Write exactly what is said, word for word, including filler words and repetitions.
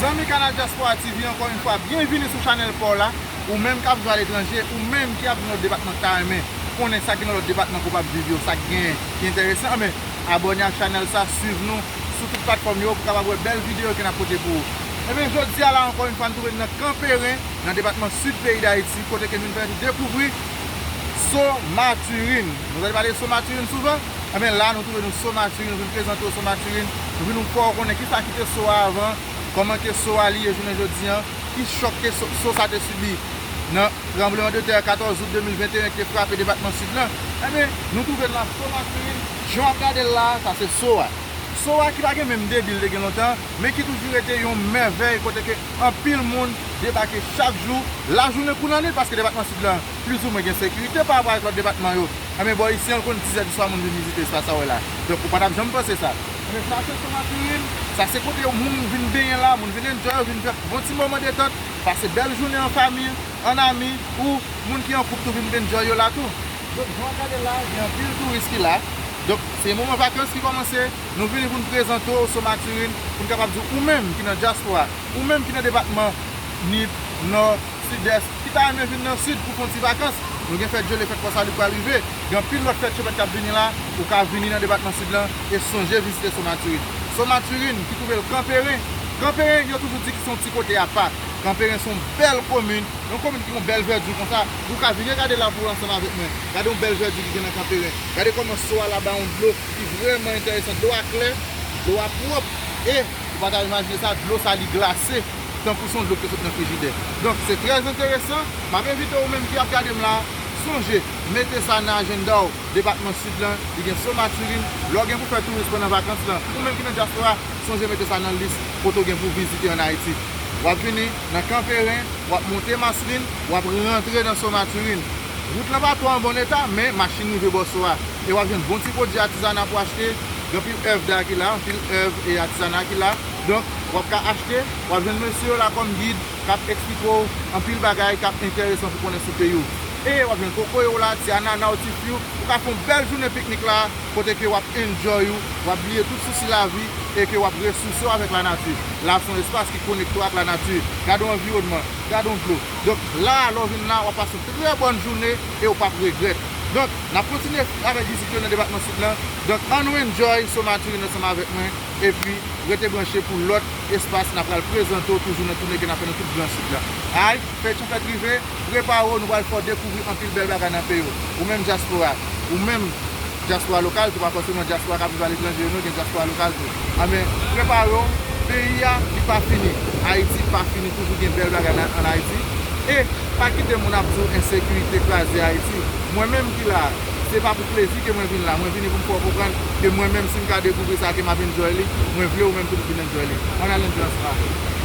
Zanmi Kanal Diaspora T V, ankò yon fwa, byenvini sou chanèl pa w la. Ou menm k ap viv aletranje, ou menm ki ap viv nan lòt depatman, k ta renmen konnen sa ki nan lòt depatman ke w p ap viv yo, sa k genyen ki enteresan, men abòne ak chanèl sa, swiv nou sou tout platfòm yo pou w kapab wè bèl videyo ke n ap pote pou ou. Ebyen, jodi a la, ankò yon fwa, nou twouve n nan Kanperen, nan depatman Sid peyi Dayiti, kote ke nou vin fè dekouvri Somaturin. Nou tande pale Somaturin souvan? Ebyen, la, nou twouve nou Somaturin, nou vin prezante w Somaturin, nou vin fè w konnen kisa ki te So a avan, kòman ke So a li ye jounen jodi an, ki chòk ke So, So sa te sibi nan tranbleman de tè katòz out de mil venteyen ki te frape depatman Sid lan. Ebyen, nou twouve n la Somaturin, jan w ap gade l la, sa se So a. So a ki pa gen menm debi l te gen lontan, men ki toujou rete yon mèvèy kote ke anpil moun debake chak jou, lajounen kou lannwit, paske depatman Sid lan plizoumwen gen sekirite pa rapò avèk lòt depatman yo. Ebyen, bò isi an, l konn diz è di swa moun vin vizite espas sa w wè la. Donk, ou pa t ap janm panse sa. Ebyen, sa se Somaturin, sa se kote moun vin benyen la, moun vin enjoy, vin fè bon ti moman detant, pase bèl jounen an fanmi, an ami, ou moun ki an koup tou vin enjoy yo la tou. Donk, jan w ap gade la, gen anpil touris ki la. Donk, se moman vakans ki kòmanse, nou vini pou n prezante w Somaturin, pou n kapab di w, ou menm ki nan dyaspora, ou menm ki nan depatman Nip, Nò, Sidès, ki ta renmen vin nan Sid pou fè yon ti vakans, nou gen fèt Djele, fèt Pòsali k pral rive, gen anpil lòt fèt chèpèt k ap vini la, ou ka vini nan depatman Sid lan e sonje vizite Somaturin. Somaturin ki twouve l Kanperen. Kanperen, yo toujou di ki se yon ti kote apa. Kanperen se yon bèl komin, yon komin ki gen yon bèl vèdi konsa. Ou ka vini gade la pou w ansanm avèk mwen. Gade yon bèl vèdi ki gen nan Kanperen. Gade kòman So a la ba yon dlo ki vrèman enteresan. Dlo a klè, dlo a pwòp, e ou pa ta imajine sa, dlo sa li glase, tankou se yon dlo ki te sot nan frijidè. Donk, se trè enteresan. M ap envite ou menm ki ap gade m la, sonje, mete sa nan ajanda w. Depatman Sid lan, li gen Somaturin. Lè w gen pou fè touris pandan vakans lan, ou menm ki nan dyaspora, sonje mete sa nan lis kote w gen pou vizite ann Ayiti. W ap vini nan Kanperen, w ap monte Maslin, w ap rantre nan Somaturin. Wout lan pa twò an bon eta, men machin rive bò So a. E w ap jwenn bon ti pwodui atizana pou achte. Gen anpil èv da ki la, anpil èv e atizana ki la. Donk, w ap ka achte, w ap jwenn mesye yo la kòm gid, k ap eksplike w anpil bagay k ap enteresan pou konnen sou peyi w. E w ap jwenn kokoye w la, ti anana w, ti fwi w. Ou ka fè yon bèl jounen piknik la, kote ke w ap enjoy ou, w ap bliye tout sousi lavi e ke w ap resouse w avèk lanati. La se yon espas ki konekte w ak lanati. Gade yon anviwònman, gade yon dlo. Donk, la, lè w vin la, w ap pase yon trè bòn jounen e w p ap regrèt. Donk, n ap kontinye avèk vizit yo nan depatman Sid lan. Donk, ann nou enjoy Somaturin ansanm avèk mwen. Epi, rete branche pou lòt espas n ap pral prezante w toujou nan tounen ke n ap fè nan tout Gran Sid la. Ay, fèt chan fèt rive, prepare w, nou pral fè w dekouvri anpil bèl bagay nan peyi w. Ou menm dyaspora, ou menm dyaspora lokal tou, pa fòseman dyaspora k ap viv aletranje, non, gen dyaspora lokal tou. Anben, prepare w, peyi a, li pa fini. Ayiti pa fini, toujou gen bèl bagay nan, ann Ayiti. E pa kite moun ap di w ensekirite kraze Ayiti. Mwen menm ki la, se pa pou plezi ke mwen vin la. Mwen vini pou m fè w konprann ke mwen menm, si m ka dekouvri sa, ke m ap enjoy li, mwen vle ou menm tou pou vin enjoy li. Ann al enjoy ansanm avè m.